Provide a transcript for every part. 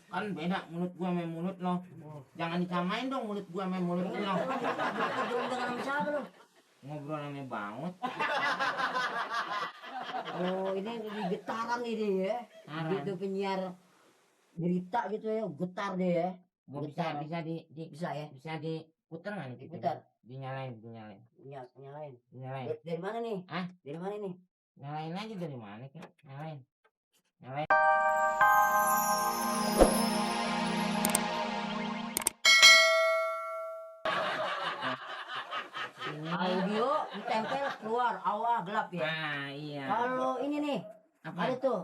Kan beda mulut gua sama mulut lo. Jangan disamain dong mulut gua sama mulut lo. Ngobrol dengan siapa lo? Ngobrol sama banget. Oh, ini di getaran ini ya. Getaran. Gitu penyiar berita gitu ya, getar deh ya. Gua Getar. bisa ya. Bisa diputer nggak nih? Diputar. Dinyalain. Nyalain. Dinyalain. Dari mana nih? Hah? Dari mana nih? Nyalain aja dari mana kan? Nyalain. Audio ditempel keluar, awal gelap ya. Nah, iya. Kalau ini nih, Apa? ada tuh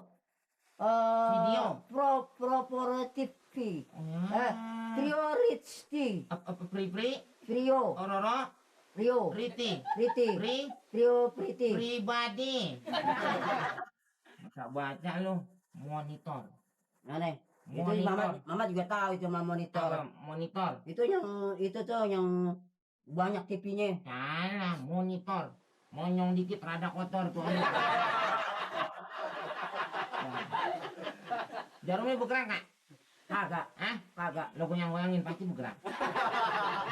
Video. Priority. Priority. Apa pri? Prio. Ororo. Rio. Riti. Priority. Pribadi. Masa baca lu. Monitor. Nah nih, itu Monitor. mama juga tahu itu monitor. Apa? Monitor. Itu tuh yang banyak TV-nya. Salah, monitor. Monyong dikit rada kotor tuh. Jarumnya bergerak nggak? Kagak. Hah? Kagak. Lo goyang-goyangin pasti bergerak.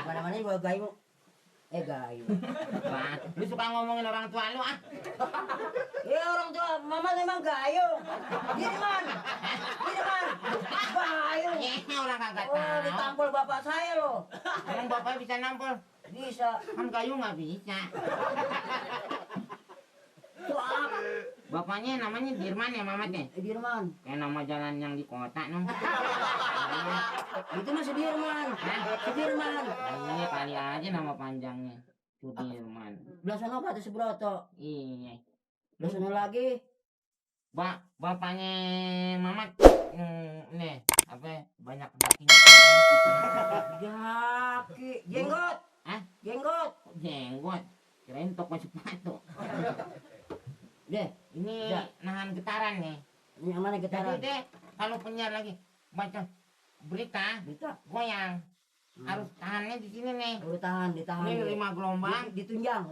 Mana-mana gua gayu. Gayu. Nah, lu suka ngomongin orang tua lu ah? Ya orang tua, mama memang gayu. Dirman. Gayu. Ya, orang kagak Oh, tahu. ditampol bapak saya loh. Emang bapaknya bisa nampol? Bisa. Kan kayu nggak bisa. Wah, Bapaknya namanya Dirman ya mamatnya? Dirman. Kayak nama jalan yang di kota noh. Itu mah Sudirman. Sudirman. Ini kali aja nama panjangnya. Sudirman. Belah sana apa ada Subroto? Iya. Belah sana lagi. Bapaknya Mamat nih apa banyak dakinya. Daki. Jenggot. Hah? Jenggot. Jenggot. Kirain toko sepatu. Deh, Ini Ya. nahan getaran nih. ini yang mana Jadi getaran? deh kalau penyiar lagi baca berita Bisa. goyang harus tahannya di sini nih. Udah tahan, ditahan. Ini dulu. 5 gelombang. Ditunjang.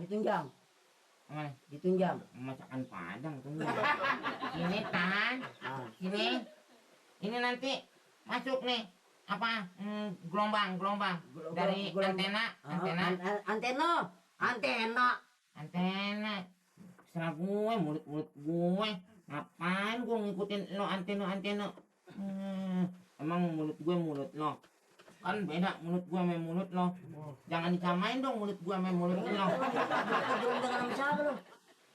Mana? Ditunjang. Masakan Padang tuh. Ini tahan, Nah, sini. Ini nanti masuk nih apa gelombang dari antena. Serah gue mulut gue ngapain gue ngikutin lo antena. Emang mulut gue mulut lo kan beda mulut gue sama mulut lo. Jangan disamain dong mulut gue sama mulut lo. Ngobrol dengan siapa lo?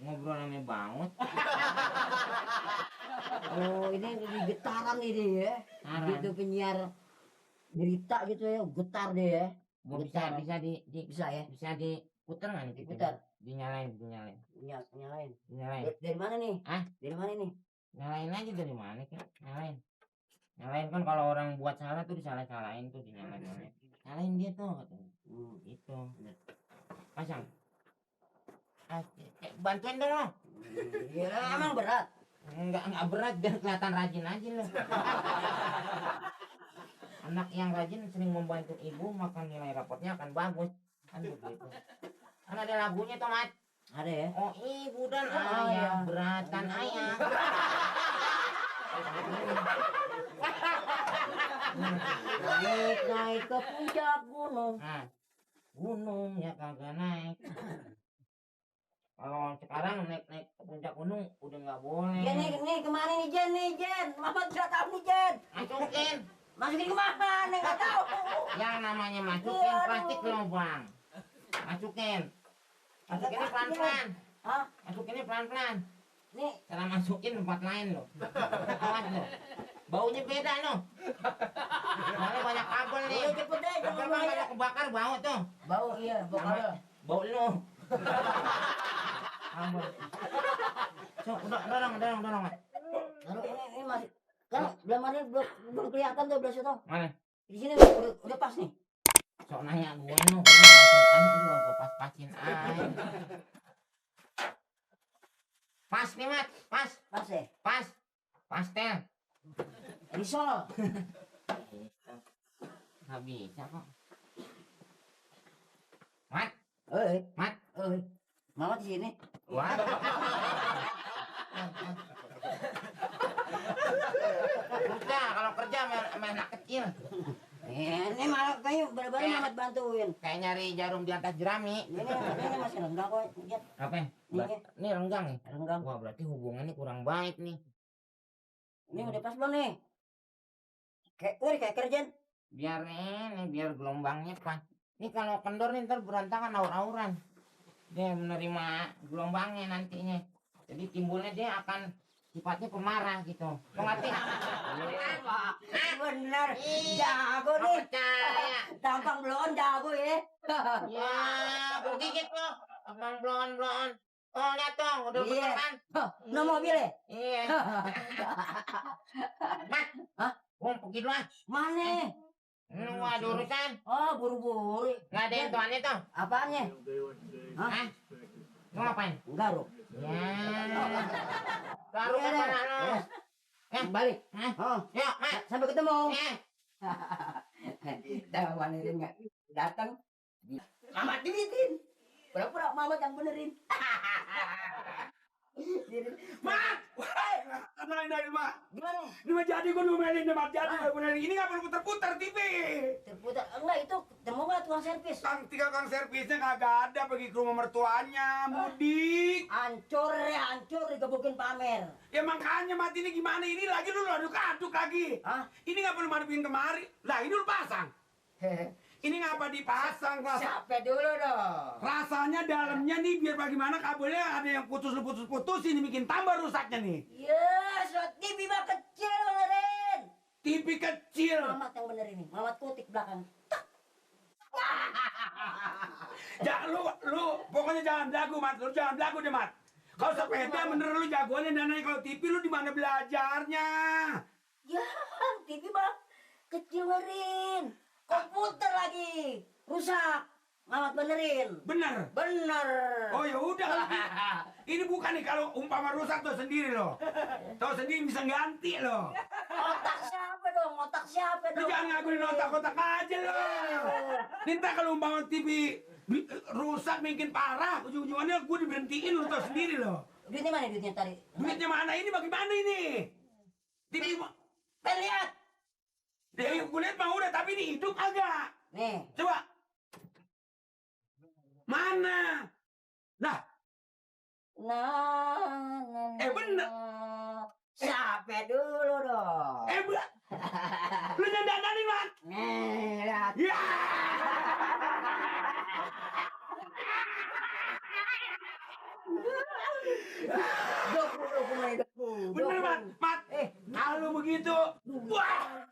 Ngobrol sama banget. Oh, ini di getaran ini ya. Getaran. Gitu penyiar berita gitu ya, getar deh ya. Bisa diputer nggak nih? Diputar. Dinyalain. Nyalain. Dari mana nih? Hah? Dari mana nih? Nyalain aja dari mana kan? Nyalain kan kalau orang buat salah tuh disalah-salahin tuh dinyalain. Salahin dia tuh katanya. Gitu. Pasang. Bantuin dong lo. Ya emang berat. Enggak berat biar kelihatan rajin aja lo. Anak yang rajin sering membantu ibu maka nilai rapotnya akan bagus. Kan begitu. Kan ada lagunya tuh Mat. Ada ya? Oh ibu dan Oh, ayah iya. beratan ayah. Naik ke puncak gunung. Nah, gunung ya kagak naik. Kalau sekarang naik ke puncak gunung udah nggak boleh. Jen nih kemana nih Jen? Mama tidak tahu nih Jen. Masukin kemana? Nggak tahu. Yang namanya masukin plastik lubang. Masukinnya pelan-pelan. Hah? Masukinnya pelan-pelan. Nih. Cara masukin tempat lain loh. Awas loh. Baunya beda loh. Soalnya banyak kabel nih. Udah cepet deh, jangan Kabel banyak. kalau kebakar bau tuh. Bau iya, bau kabel. Bau lu. Kabel. So, dorong. Lalu ini masih kan belum kelihatan tuh belah situ. Mana? Di sini udah pas nih. Sok nanya gue lu. Tanya juga gue pas-pasin aja. Pas nih Mat, pas. Pas ya? Pas. Pastel. Risol. Nggak bisa kok. Mat. Mat. Mama di sini. Wah. Udah kalau kerja main kecil. Ini malah kayu baru-baru Kayak- Mamat bantuin. Kayak nyari jarum di atas jerami. Ini masih renggang kok. Jet. Apa? Ini. Ini renggang nih. Renggang. Wah, berarti hubungannya kurang baik nih. Ini udah pas belum nih? Kayak kerjaan. Biar gelombangnya pas. Ini kalau kendor nih ntar berantakan aur-auran. Dia menerima gelombangnya nantinya. Jadi timbulnya dia akan sifatnya pemarah gitu. Kok ngerti? Bener. Iya. Jago Nggak nih. percaya. Tampang belum jago ya. Ya, begigit lo. Abang blon. Oh, lihat dong, udah Iya. bener kan? Nah mobil ya? Iya. Mat. Hah? Gua pergi dulu ah. Mana? Lu ada urusan. Oh buru-buru. Nggak ada yang tuannya tuh. Apaannya? Hah? Hah? Lu ngapain? Enggak lo. Ya. Baru Iya, ke mana deh. lu? Eh, balik. Hah? Oh, Yuk, Mat. sampai ketemu. Eh. Tahu Manirin nggak datang? Mamat duitin. Pura-pura Mamat yang benerin. Mat! Wah, kenalin dari Mat. Gimana? Ini mah jadi gue nomelin deh, Mat. Jadi gue benerin. Ini nggak perlu puter-puter TV. Terputar. Enggak itu ketemu nggak tukang servis? Tukang servisnya kagak ada, pergi ke rumah mertuanya, mudik. Hancur digebukin pamer. Ya makanya Mat, ini gimana? Ini lagi lu aduk-aduk lagi. Hah? Ini nggak perlu madepin kemari. Lah ini lu pasang. Ini ngapa dipasang? Siapa dulu dong? Rasanya dalamnya nih biar bagaimana kabelnya ada yang putus ini bikin tambah rusaknya nih. Ya, slot TV mah kecil benerin. TV kecil. Mamat yang benerin nih. Mamat kutik belakang. Ya lu pokoknya jangan belagu Mat, lu jangan belagu deh Mat. Kalau sepeda bener lu jagoannya dananya, kalau TV lu di mana belajarnya? Ya, TV mah kecil benerin. Komputer lagi rusak. Mamat benerin. Bener. Bener. Oh ya udah kalau ini bukan nih, kalau umpama rusak tuh sendiri loh. Tahu sendiri bisa ganti loh. Otak siapa dong? Otak siapa Lu dong? jangan ngakuin otak-otak aja loh. Minta kalau umpama TV rusak bikin parah, ujung-ujungannya gue diberhentiin, lu tau sendiri loh. Duitnya mana duitnya tadi? Duitnya mana ini, bagaimana ini? TV Pengen lihat. ya, gue lihat mah udah, tapi ini hidup agak. Nih. Coba. Mana? Nah, Nah. bener. Siapa dulu dong? Lu yang dandanin, Mat. Nih, lihat. Ya. Bener, Mat. Mat. Kalau begitu, wah.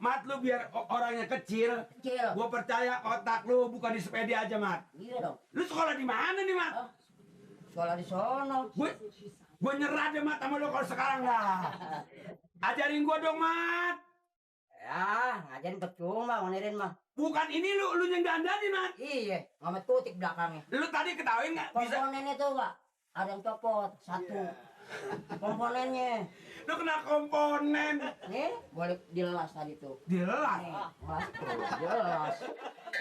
Mat, lu biar orangnya kecil. Kecil. Gua percaya otak lu bukan di sepeda aja, Mat. Iya dong. Lu sekolah di mana nih, Mat? Sekolah di sono. Gue nyerah deh, Mat, sama lu kalau sekarang dah. Ajarin gua dong, Mat. Ya, ngajarin percuma, benerin mah. Bukan ini lu yang dandanin, Mat. Iya, Mamat kutik belakangnya. Lu tadi ketahuin nggak? Bisa. Komponennya tuh enggak? Ada yang copot, satu. Komponennya. Lu kena komponen. Nih, boleh dilelas tadi tuh. Dilelas. Nih, ngelas tuh, dilelas.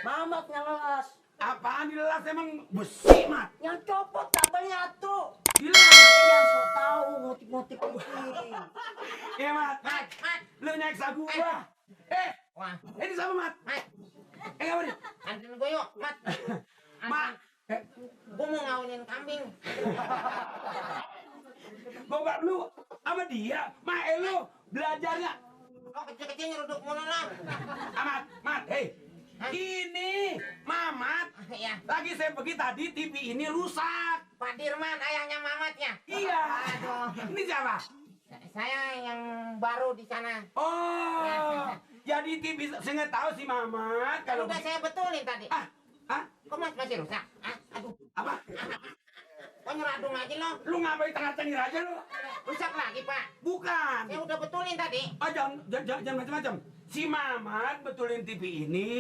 Mamat yang ngelas. Apaan dilelas, emang besi, Mat? Yang copot kabelnya tuh. Dilelas. Yang so tau ngutik-ngutik kucing. Iya, Mat. Mat. Lu nyeksa gua. Wah, Ini sama, Mat. Mat. Apa nih? Anterin gue yuk, Mat. Mat. Gue mau ngawinin kambing. Bapak lu sama dia. Mae lu belajarnya. Kok kecil-kecil nyeruduk mulu lo? Mat. Hei. Ini Mamat. Ya, Lagi saya pergi tadi, TV ini rusak. Pak Dirman, ayahnya Mamat ya? Iya. Aduh. Ini siapa? Saya yang baru di sana. Oh, jadi TV saya nggak tahu si Mamat Kalau kalau udah saya betulin tadi. ah, Kok masih rusak? Aduh. apa? Kok nyeradung aja lo? Lu ngapain tengah tengir aja lu? Rusak lagi, Pak. Bukan. Saya udah betulin tadi. Oh, jangan macam-macam. Si Mamat betulin TV ini.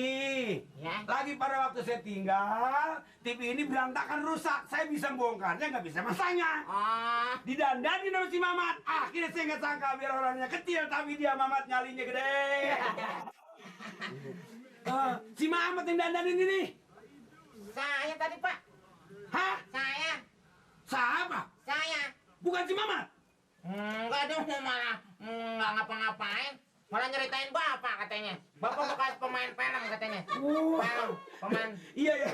Ya. Lagi pada waktu saya tinggal, TV ini berantakan rusak. Saya bisa bongkarnya, nggak bisa masangnya. Oh, Didandanin sama si Mamat. Akhirnya saya nggak sangka biar orangnya kecil, tapi dia Mamat nyalinya gede. Si Mamat yang dandanin ini. saya tadi, Pak. Hah? Saya. Siapa? Saya. Bukan si Mamat. Enggak dong, malah nggak ngapa-ngapain. Malah nyeritain bapak katanya. Bapak bekas pemain film katanya. Oh. Film, pemain. Iya ya.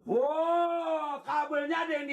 Wow, kabelnya ada yang